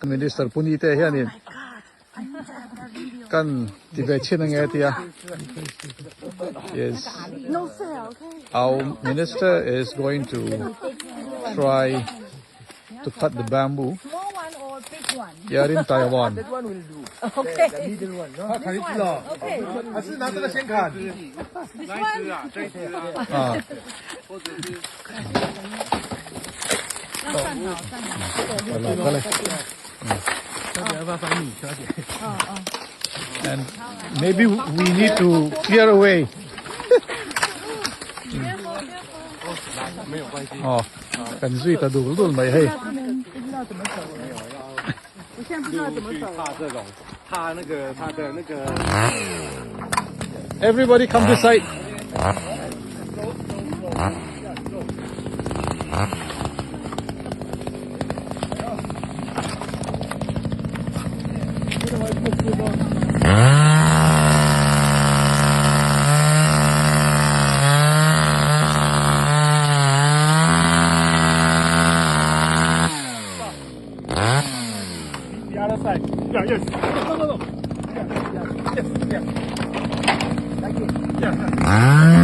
Minister Punite hianin kan ti ve chin ange tia. Yes. Our minister is going to try to cut the bamboo here in Taiwan. Ah. And maybe we need to clear away. Oh, kan zui ta dul dul mai hei. Everybody come this side. The other side. Yeah, yes. No, no, no. Yeah, yeah, yes, yeah. Thank you. Yeah, yeah.